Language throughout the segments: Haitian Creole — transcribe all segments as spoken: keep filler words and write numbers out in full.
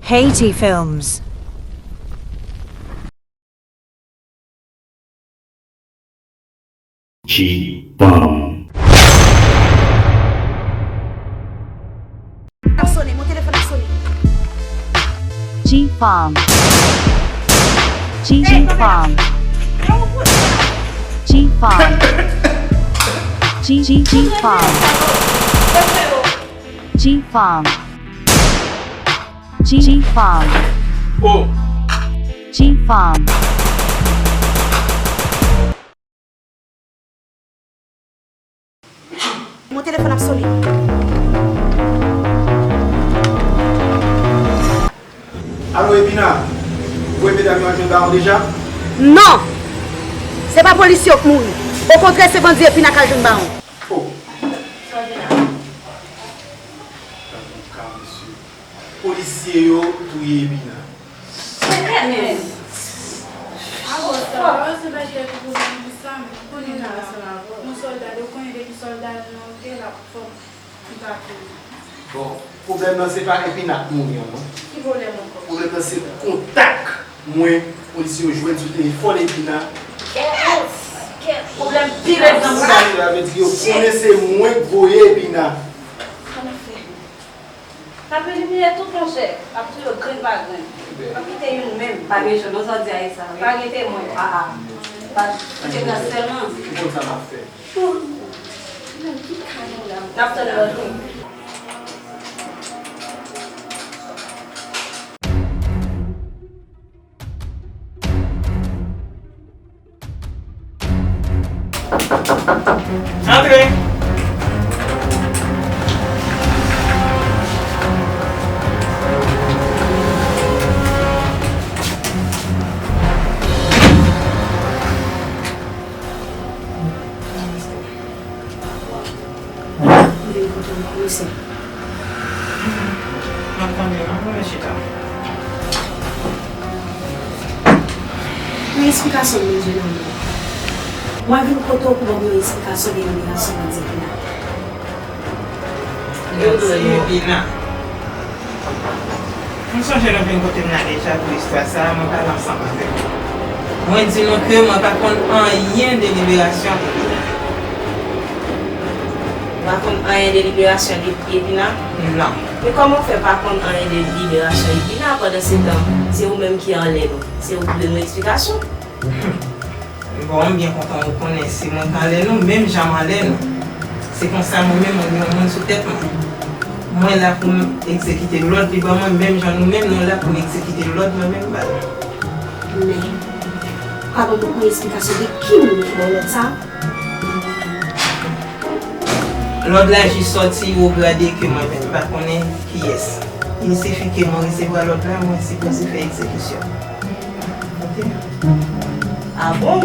Haiti Films. G-Fam. Ap sonnen, mon telefòn ap sonnen. G-Fam. G-Fam. G-Fam. G-G-G-Fam. G-Fam. G-Fam. Oh. G-Fam. Mon telefòn ap sonnen. Alo, Epina, ou voye medam yo al jwenn ba w deja? Non! Se pa polisye yo k mouri. Okontrè, se bandi Epina k al jwenn ba w. Oh. Sa w gen la? Gad yon ka, mesye. Polisye yo touye Epina. Akoz sa, se bagay ki pou nan Islam, konnen la, yon sòlda, yo konnen depi sòlda nan ote, l ap fòm li pa konnen. Bon, pwoblèm nan se pa Epina k mouri an, non. Ki pwoblèm ankò? Pwoblèm nan se kontak mwen, polisye yo jwenn sou telefòn Epina. Kèt, kèt, pwoblèm pi rèd nan moun nan. Sa vle di yo konnen se mwen k voye Epina. Sa n ap fè? N ap elimine tout, monchè. N ap touye yo grenn pa grenn. N p ap kite youn menm. Pa gen jòl, non, sa w di a, e sa, wi. Pa gen temwen. A, a. Pa kite nan sèlman. Ou konn sa n ap fè. Menm ki ka nou la? N ap tann lòd, wi. Antre! M ap tande w, non, mwen chita. Yon esplikasyon m bezwen nan men w. Mwen vin kote w pou ban m yon esplikasyon de liberasyon bandi Epina. Bandi Epina. M sonje nou vin kote m la deja pou istwa sa a, mwen pale ansanm avè w. Mwen di nou ke mwen pa konn anyen de liberasyon Epina. Ou pa konn anyen de liberasyon Epina? Non. Men kòman w fè pa konn anyen de liberasyon Epina, pandan se tan, se ou menm ki anlè nou? Se ou ki dwe nou eksplikasyon. Bon, m byen kontan ou konnen se mwen k anlè nou, menm jan m anlè nou. Se konsa mwen menm, mwen gen yon moun sou tèt mwen. Mwen la pou m egzekite lòd li ban mwen, menm jan nou menm, nou la pou n egzekite lòd mwen menm m ba nou. Men, pa ban m yon esplikasyon de ki moun ki ba w lòd sa a? Lòd la jis sòti wo grade ke mwen menm, m pa konnen kiyès. Il sifi ke mwen resevwa lòd la, mwen sipoze fè egzekisyon. Ok. A bon?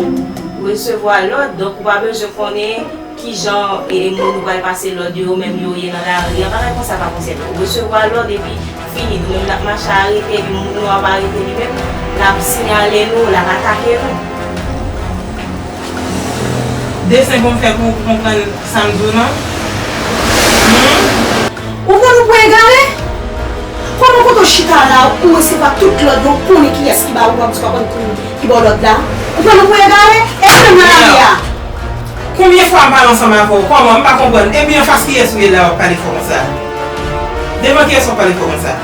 Ou resevwa lòd, donk ou pa bezwen konnen kijan, e, moun ou pral pase lòd yo, menm yo ye nan lari a, bagay konsa pa konsène w. Ou resevwa lòd epi fini, nou menm n ap mache arete, epi moun nou ap arete li menm, l ap siyale nou, l ap atake nou. Desen pou m fè pou w konprann sa m di w nan? Hmm? Ou pran nou pou egare? Kòman kote w chita la, ou resevwa tout lòd yo, ou konnen kiyès ki ba ou, w ap di w pa konn ki, ki ba w lòd la? Ou pran nou pou egare? E ou menm nan lari a? Konbyen fwa m pale ansanm avè w? Kòman? M pa konprann. Epi anfas kiyès ou ye la w ap pale fò konsa? Devan kiyès w ap pale fò konsa?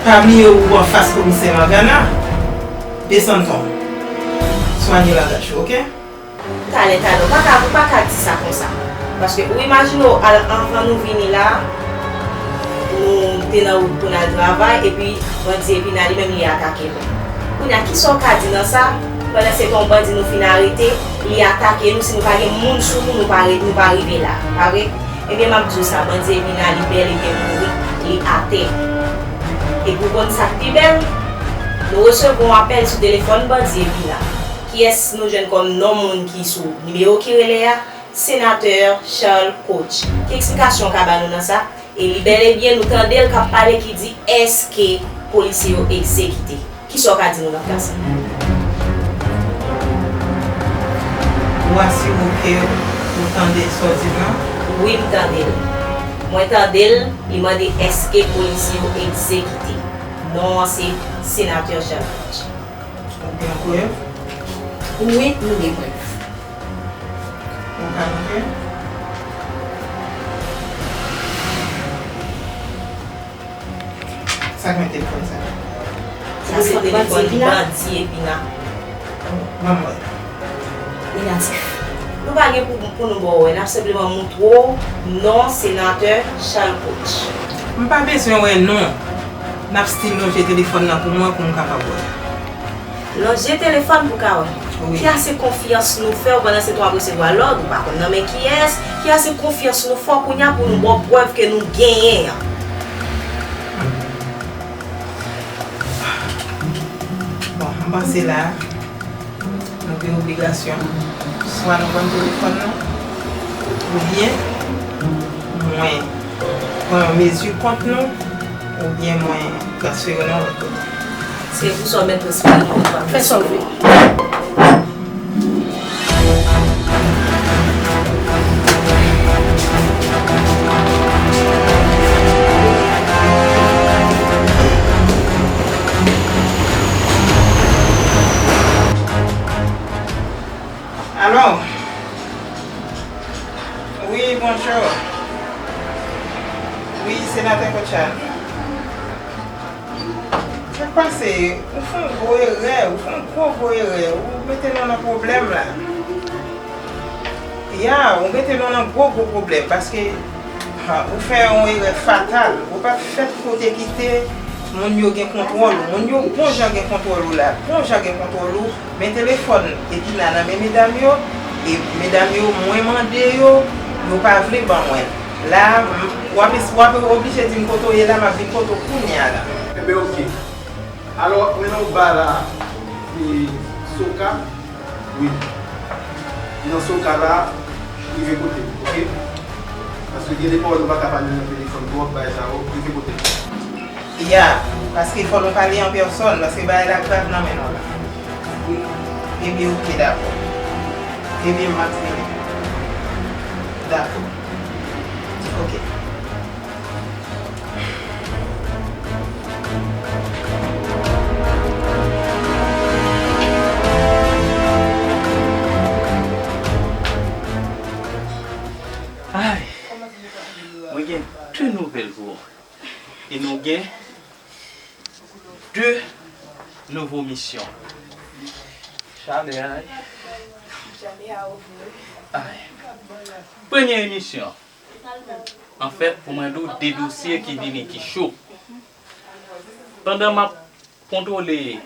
Pa bliye ou anfas komisè Morgana. Desann ton. Swanye langaj ou, oke? Talè, talè, ou pa ka, ou pa ka di sa konsa. Paske ou imajine w al anvan nou vini la, nou te nan wout pou n al travay, epi bandi Epina li menm li atake nou. Kounye a, kisa w ka di nan sa? Pandan se tan yon bandi nou fin arete, li atake nou, si nou pa gen moun sou nou, nou pa re-, nou pa rive la. Pa vre? Ebyen, m ap di w sa, bandi Epina, li bèl e byen mouri, li atè. Epi w konn sa k pi bèl? Nou resevwa yon apèl sou telefòn bandi Epina. Kiyès nou jwenn kòm non moun ki sou nimewo ki rele a? Senatè Charles Couch. Ki eksplikasyon w ka ba nou nan sa? E li bèl e byen, nou tande l k ap pale ki di, èske polisye yo egzekite? Kisa w ka di nou nan ka sa? Ou asire w ke ou tande sa w di m nan? Wi, m tande l. Mwen tande l, li mande èske polisye yo egzekite. Non an se Senatè Charles Couch. Ou gen prèv? Wi, nou gen prèv. Ou ka montre? Sa k nan telefòn sa? Sa se telefòn bandi Epina. Ban m wè. Negatif. Nou pa gen pou, pou nou ba w wè, n ap senpleman montre w non Senatè Charles Couch. M pa bezwen wè non. N ap still lonje telefòn nan pou mwen pou m kapab wè. Lonje telefòn pou ka wè. Wi. Ki ase konfyans nou fè w pandan se tan w ap resevwa lòd, ou pa konn nan men kiyès? Ki ase konfyans nou fè w kounye a pou nou ba w prèv ke nou genyen an? Bon, m panse la, nou gen obligasyon. Swa nou vann telefòn nou, oubyen mwen pran yon mezi kont nou, oubyen mwen transfere nou yon lòt kote. Se pou sa w mèt resevwa yon lòt fwa. Fè sa w vle. Alo? Wi, bonjou. Wi, Senatè Cotchard. Sa k pase? Ou fè yon gwo erè, ou fè yon gwo, gwo erè. Ou mete nou nan pwoblèm la. Ya, ou mete nou nan gwo, gwo pwoblèm paske, ha, ou fè yon erè fatal. Ou pa t fèt pou w te kite moun yo gen kontwòl ou. Moun yo bon jan gen kontwòl ou la. Bon jan gen kontwòl ou. Men telefòn Epina nan men medam yo, e medam yo, mwen mande yo, yo pa vle ban mwen l. La, m, w ap es-, w ap oblije di m kote w ye la, m ap vin kote w kounye a la. Enben, oke. Alò, men nan w ba la, e, Soka, wi. Nan Soka la, rive kote m, oke? Paske gen de pawòl ou pa ka pale nan telefòn twòp, bagay sa yo, rive kote m. Ya, paske fò nou pale an pèsòn, paske bagay la grav nan men nou la. Wi. Ebyen, oke, dakò. Ebyen, m ap vini. Dakò. Oke. Ay, mwen gen de nouvèl pou ou. E nou gen de nouvo misyon. Chalè a, wi. Ay. Premye emisyon. Anfèt, pou mwen di w, de dosye ki vini, ki cho. Pandan m ap kontwole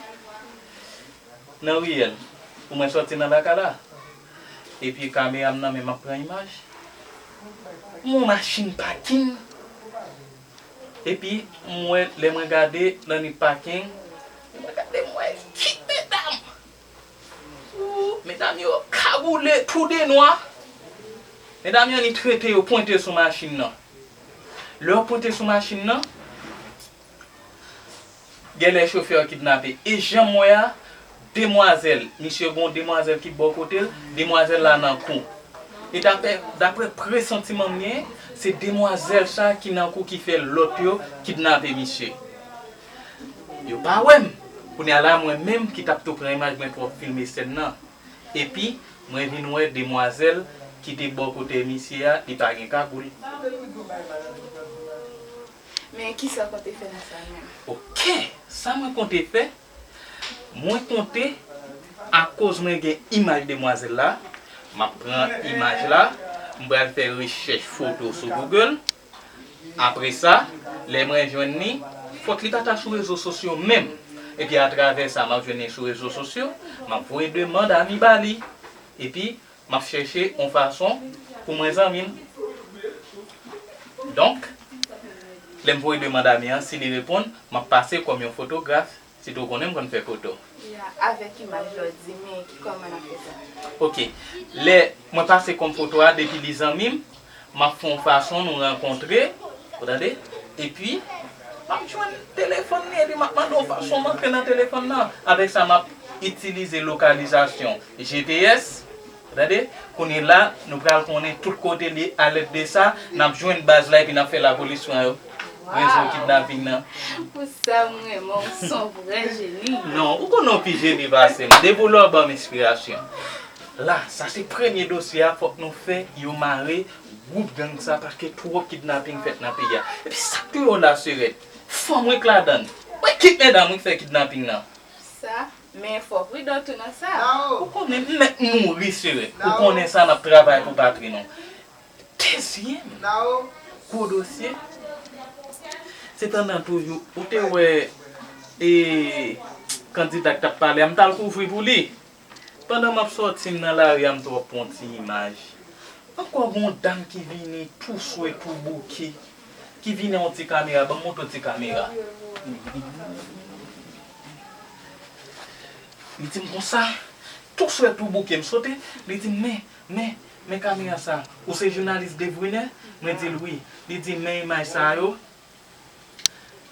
nan riyèl pou mwen sòti nan lakay la. Epi kamera m nan men m ap pran imaj. M wè yon machin pakin. Epi m wè, lè mwen gade nan li pakin, mwen gade, m wè kit medam. Ou, medam yo kagoule tou de nwa. Medam yo ni trete yo pwente sou machin nan. Lè yo pwente sou machin nan, genlè chofè a kidnape. E jan m wè a, demwazèl, misye gen yon demwazèl ki bò kote l, demwazèl la nan kou. E daprè, daprè presantiman m genyen, se demwazèl sa ki nan kou ki fè lòt yo kidnape misye. Yo pa wè m. Kounye a la, mwen menm ki t ap tou pran imaj, mwen twò filme sèn nan. Epi, mwen vin wè demwazèl ki te bò kote misye a, li pa gen kagoul. Men kisa w konte fè nan sa menm? Oke, sa mwen konte fè, mwen konte, akoz mwen gen imaj demwazèl la, m ap pran imaj la, m pral fè rechèch foto sou Google. Apre sa, lè mwen jwenn li, fòk li pa ta sou rezo sosyo menm. Epi atravè sa, m ap jwenn li sou rezo sosyo, m ap voye demann ami ba li. Epi, m ap chèche yon fason pou mwen zanmi l. Donk, lè m voye demann ami an, si li reponn, m ap pase kòm yon fotograf. Sitou w konnen m konn fè foto. Ya, avèk imaj la w di, men ki kòman n ap fè sa? Oke. Lè mwen pase kòm foto a, depi li zanmi m, m ap fè yon fason nou rankontre, ou tande? Epi, m ap jwenn telefòn li, epi m ap mande yon fason m antre nan telefòn nan. Avèk sa, m ap itilize lokalizasyon G P S, ou tande? Kounye la, nou pral konnen tout kote li, alèd de sa, n ap jwenn baz la, epi n ap fè lapolis pran yo. Rezon kidnaping nan. Pou sa m renmen w, w s on vrè jeni. Non, ou konnen w pi jeni pase m. Depi w la w ban m enspirasyon. La, sa se premye dosye a, fòk nou fè yo mare gwoup gang sa paske twòp kidnaping fèt nan peyi a. Epi sa k tou yo la Sirèt. Fanm wi k ladann. Wi kit medam wi k fè kidnaping nan. Sa, men fò pridan tou nan sa. Ou konnen m mèt mouri Sirèt. Ou konnen sa n ap travay pou patri nou. Dezyèm gwo dosye, se pandan toujou, ou te wè e kandida k t ap pale a, m t al kouvri pou li. Pandan m ap sòti, m nan lari a, m tou ap pran yon ti imaj. Ankò gen yon dam ki vini tou swe, tou bouke, ki vini ak yon ti kamera, ban m montre w ti kamera. Li di m konsa, tou swe, tou bouke, m sote, li di m, men, men, men kamera sa, ou se jounalis Devriner? Mwen di l wi. Li di m, men imaj sa yo,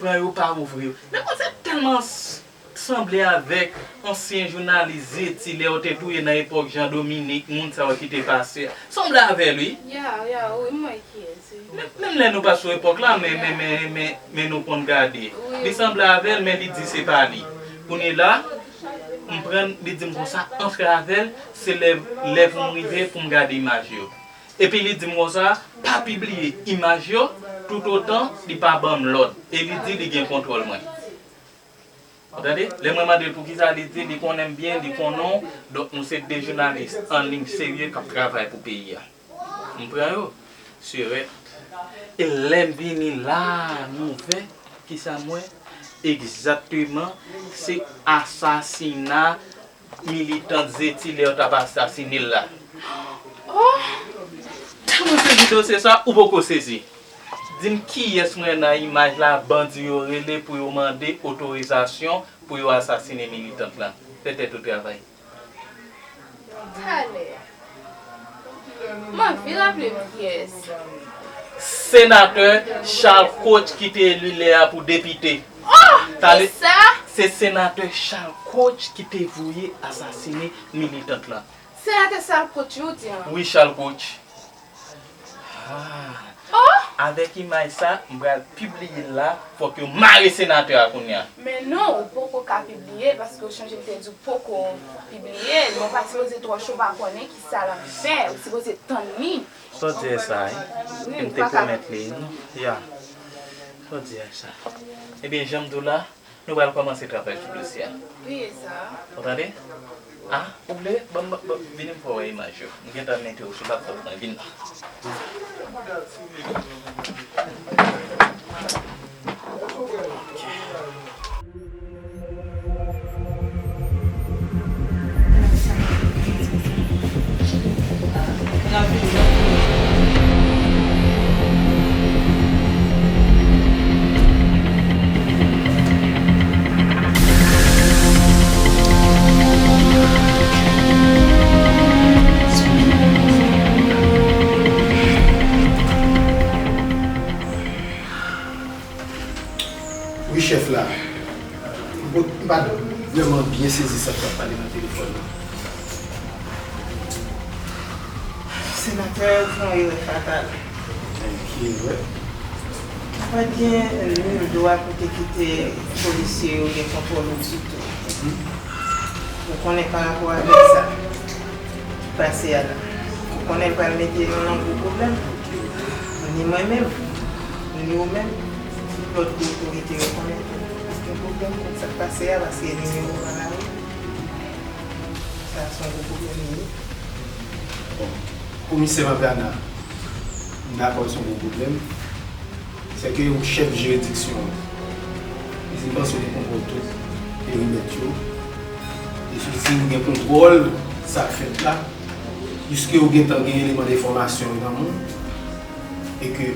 pran yo pa ouvri yo. Nèg sa tèlman s- sanble avèk ansyen jounalis Zeti lè yo te touye nan epòk Jean Dominique, moun sa yo ki te pase a. Sanble avè l wi. Ya, ya, wi, m wè kiyès, wi. Men- Menm lè nou pa sou epòk la, men, men, men, men, men nou konn gade. Wi. Li sanble avè l, men li di se pa li. Kounye la, m pran, li di m konsa, antre avè l, se lè, lè pou m rive pou m gade imaj yo. Epi li di m konsa, pa pibliye imaj yo, toutotan li pa ban m lòd. E li di li gen kontwòl mwen. Ou tande? Lè mwen mande l poukisa, li di li konnen m byen, li konnen w. Donk, nou se de jounalis an liy serye k ap travay pou peyi a. M pran yo, Sirèt. E lè m vini la, nouvè, kisa m wè? Egzakteman, se asasina militant Zeti lè yo t ap asasine l la. Oh! Tèlman sezi dosye sa, ou poko sezi. Di m kiyès m wè nan imaj la bandi yo rele pou yo mande otorizasyon pou yo asasine militant lan. Fè tèt ou travay. Talè. M anvi raple m kiyès. Senatè Charles Coach ki te eli lè a pou depite. Oh! Talè, se sa? Se senatè Charles Coach ki te voye asasine militant lan. Senatè Charles Coach ou di an? Wi, Charles Coach. Ah. Oh! Avèk imaj sa, m pral pibliye l la, fòk yo mare senatè a kounye a. Men non, ou poko ka pibliye l, paske ou sonje m te di w poko pibliye l, men w pa sipoze twò cho pa konnen kisa l ap fè, ou sipoze tann li. Sa w di a sa, wi. Wi, m te pwomèt li, non? Ya. Sa w di a sa. Ebyen, jan m di w la, nou pral kòmanse travay sou dosye a. Wi, e sa. Ou tande? Ah, ou vle? Ban m, ban m, vini m fè w wè imaj yo. M gentan mete w sou laptòp mwen, vin la. Wi, chèf la. M pa t vrèman byen sezi sa k t ap pale nan telefòn nan. Senatè, ou fè yon erè fatal. Ki erè? Ou pa t gen nil dwa pou te kite polisye yo gen kontwòl ou ditou. Ou konnen pa rapò avèk sa ki pase a la. Ou konnen l pral mete nou nan gwo pwoblèm. Ni mwen menm, ni ou menm, tout lòt gwo otorite yo konnen tou. Paske pwoblèm kont sa k pase a, paske nimewo pa la wi. Sa se yon gwo pwoblèm li ye. Bon, Komisè Mabriana, m dakò se yon gwo pwoblèm. Se ke ou chèf jiridiksyon an. Li di m panse ou gen kontwòl tout perimèt yo. E si ou gen kontwòl sa k fèt la, piske ou gentan gen eleman de enfòmasyon yo nan men w, e ke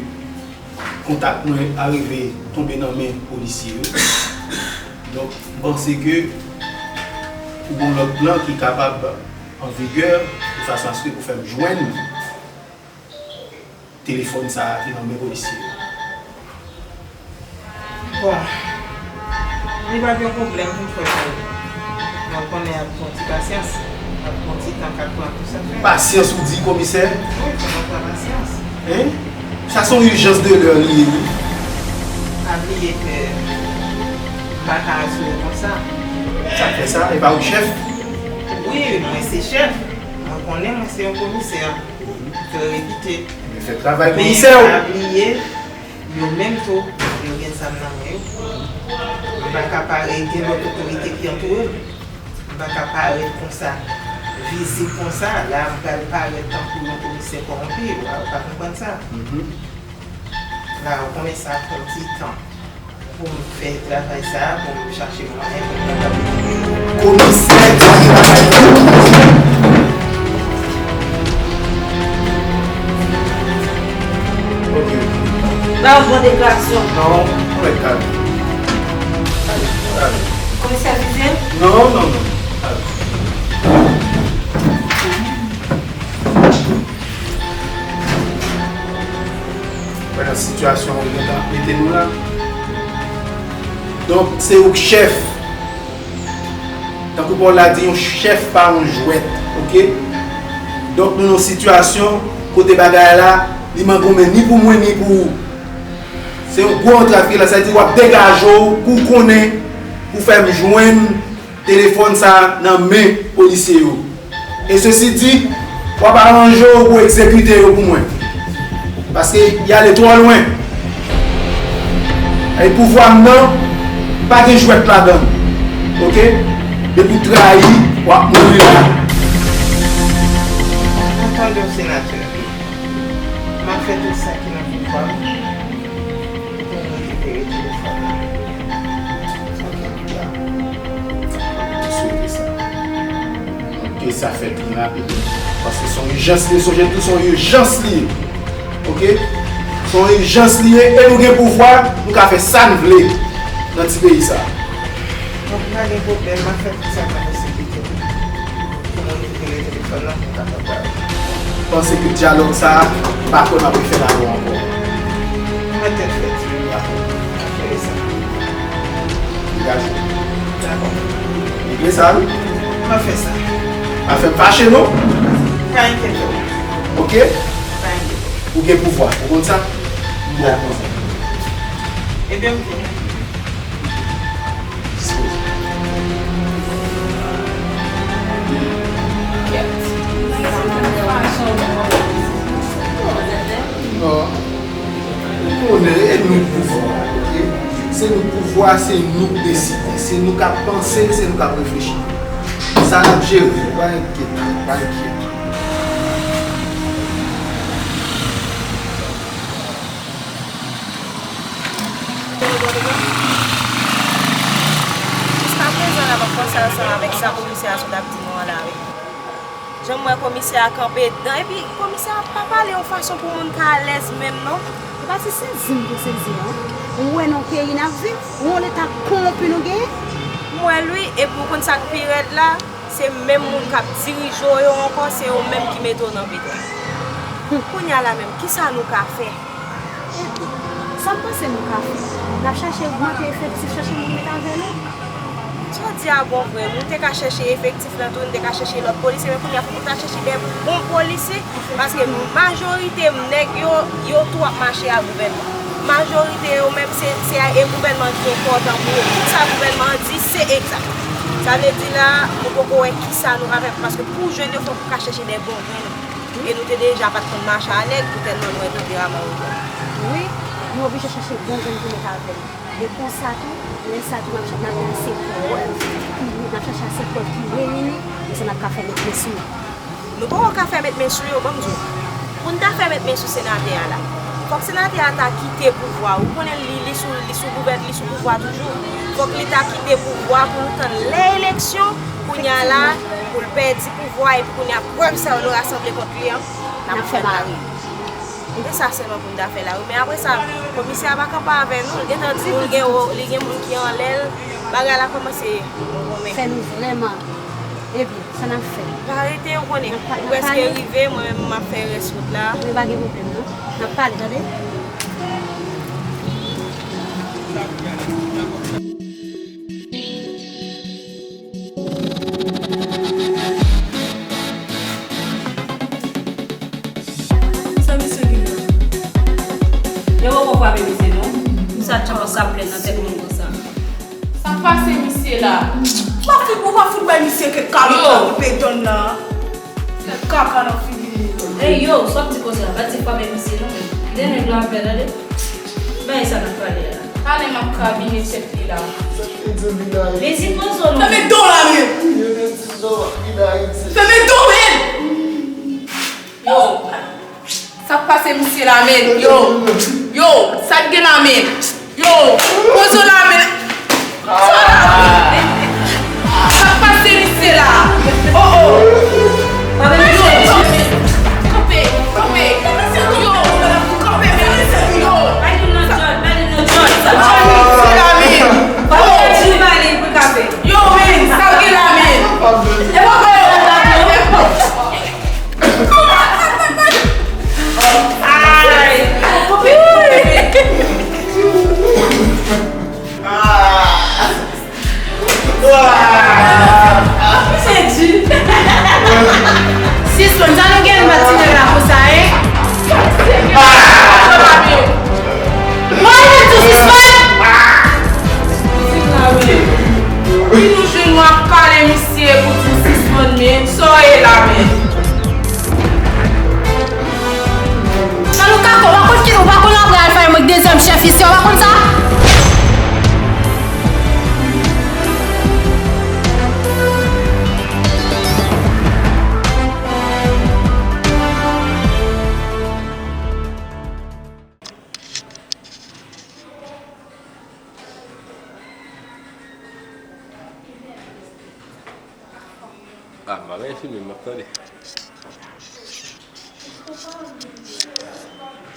kontak mwen arive tonbe nan men polisye yo. Donk, m panse ke ou gen yon lòt plan ki kapab an vigè, de fason aske pou fè m jwenn telefòn sa a ki nan men polisye yo. Bon, li pa gen pwoblèm pou m fè pou ou. Men w konnen ap pran ti pasyans, ap pran ti tan k ap pran pou sa fèt. Pasyans ou di, komisè? Wi, fò w pran pasyans. Hein? Sa se yon ijans de lè li ye, wi. Pa bliye ke m pa ka asire konsa. Sa k fè sa? E pa ou k chèf? Wi, mwen se chèf. Mwen konnen mwen se yon komisè. Fè repite. Men fè travay komisè w. Men pa bliye, yo menm tou, yo gen zam nan men yo. M pa ka parèt, gen lòt otorite ki antoure m. M pa ka parèt konsa, vizib konsa. La, m pral parèt tankou yon komisè kòwonpi. Ou pa, ou pa konprann sa. La, ou konnen sa pran ti tan pou m fè travay sa a, pou m chache mwayen pou m kapab. Komisè Djani pa bay kòb. Ok. Ba yon bon deklarasyon. Non, ou mèt ale. Ale, ale. Komisè Vivier? Non, non, non. Ale. Wè nan sitiyasyon ou gentan mete nou la. Donk, se ou k chèf. Tankou pawòl la di, yon chèf pa yon jwèt, oke? Donk, nou nan yon sitiyasyon kote bagay la, li mangonmen ni pou mwen, ni pou ou. Se yon gwo antrav ki la, sa di w ap degaje w pou w konnen, pou fè m jwenn telefòn sa a nan men polisye yo. E sesi di, w ap aranje w pou w egzekite yo pou mwen. Paske y ale twò lwen. E pouvwa m nan, pa gen jwèt ladan l. Oke? Depi w trayi, w ap mouri la. Mwen tande w, senatè. M ap fè tout sa ki nan pouvwa m. Pou nou rekipere telefòn nan. Ok, m swete sa. Ke sa fèt byen rapid. Paske se yon ijans li ye, sonje tou se yon ijans li ye. Ok? Se yon ijans li ye e nou gen pouvwa, nou ka fè sa n vle nan ti peyi sa. Donk, pa gen pwoblèm, m ap fè tout sa k nan posiblite m pou nou rekipere telefòn nan pou nou kapab pale. M panse ke dyalòg sa a, m pa kwè m ap refè l avè w ankò. Mwen tèt frèt. Dakò. M ap jere sa. Degaje w. Dakò. Regle sa, wi. M ap fè sa. Pa fè m fache, non. Pa enkyete w. Oke? Pa enkyete w. Ou gen pouvwa. Ou konn sa? M ba w konsa. Ebyen, m vini. Non. Ou konnen, e nou k pouvwa, oke? Se nou k pouvwa, se nou k deside, se nou k ap panse, se nou k ap reflechi. Sa n ap jere, pa enkyete, pa enkyete. Jiskaprezan, n ap panse ansanm avèk sa komisè a sot ap di nou an la, wi. Jan m wè komisè a kanpe dan, epi komisè a pa pale yon fason pou moun ka alèz menm, non. E pa ti sezi m te sezi, non. Ou wè nan peyi n ap viv, ou wè yon leta kowonpi nou genyen. M wè l, wi, epi ou konn sa k pi rèd la? Se menm moun k ap dirije w yo ankò, se yo menm ki mete w nan petwòl. Kounye a la menm, kisa nou ka fè? Ebyen, sa m panse nou ka fè, n ap chache ogmante efektif, chache moun met avè nou. Sa w di a bon vre, nou te ka chèche efektif la tou, nou te ka chèche lòt polisye, men kounye a fòk nou ta chèche de bon polisye. Paske majorite nèg yo, yo tou ap mache ak gouvènman. Majorite yo menm, se, se e gouvènman ki enpòtan pou yo. Tout sa gouvènman an di, se egzak. Sa vle di la, nou poko wè kisa nou ka fè, paske pou jwenn yo, fòk ou ka chèche de bon grenn. E nou te deja pa t konn mache a nèg, pou tèlman nou wè tanperaman yo bon. Wi, nou oblije chèche bon grenn pou met avè nou. E konsa tou, lè sa tou, n ap ch-, n ap gen ase prèv, n ap chache ase prèv ki reyini, e sa n ap ka fè met men sou yo. Nou poko ka fè met men sou yo, ban m di w. Pou n ta fè met men sou senatè a la, fòk senatè a ta kite pouvwa. Ou konnen li, li sou, li sou gouvèn, li sou pouvwa toujou. Fòk li ta kite pouvwa pou nou tann lè eleksyon, kounye a la, pou l pèdi pouvwa, epi kounye a prèv sa yo nou rasanble kont li an, n ap fè mare. Se sa sèlman pou n ta fè la, wi. Men apre sa, komisè a pa kanpe avè nou. Li gentan di nou li gen, li gen moun ki anlè l. Bagay la kòmanse gonmen. Fè nou vrèman. Ebyen, sa n ap fè? Pa rete, ou konnen. N ap pa-, n ap pale. Nou prèske rive, mwen menm, m ap fè rès wout la. Men pa gen pwoblèm, non. N ap pale, tande? Sa misye gen la? Yo poko frape misye non. Sa t janm sa La. Ou pa fout, ou pa fout bay misye kèk kalòt la pou l peye done nan. Kèk kaka nan figi li. Ey yo, sa w ap di konsa, pa di fwa men misye non. Kite nèg la anpè tande. Bay sa n ap pale a. Talè m ap kabine tèt li la. Sa k te di vin Ayiti? Mezi pozo non. Fèmen do w la men. Yo te di zo vin Ayiti. Fèmen do w men. Yo. Sa k pase misye la men? Yo. Yo, sa k gen la men? Yo, pozo la men. Pozo la men. Sa k pase misye la? Oh oh. Yo, kanpe, kanpe, kanpe. Yo, kanpe, yo. Sa k pase misye la men? Oh. Yo, men, sa k gen la men? Sispann, sa nou gen bat ti nèg la konsa, en? Mwen, mwen di w sispann! Di nou jwenn w ap kale misye pou di w sispann, men sa w ye la, men? Sa nou ka fè, w pa konn ki, w pa konn apre al fè mwen dezyèm chèf isi, w pa konn sa? Ah, m pa gen fime, m ap tande.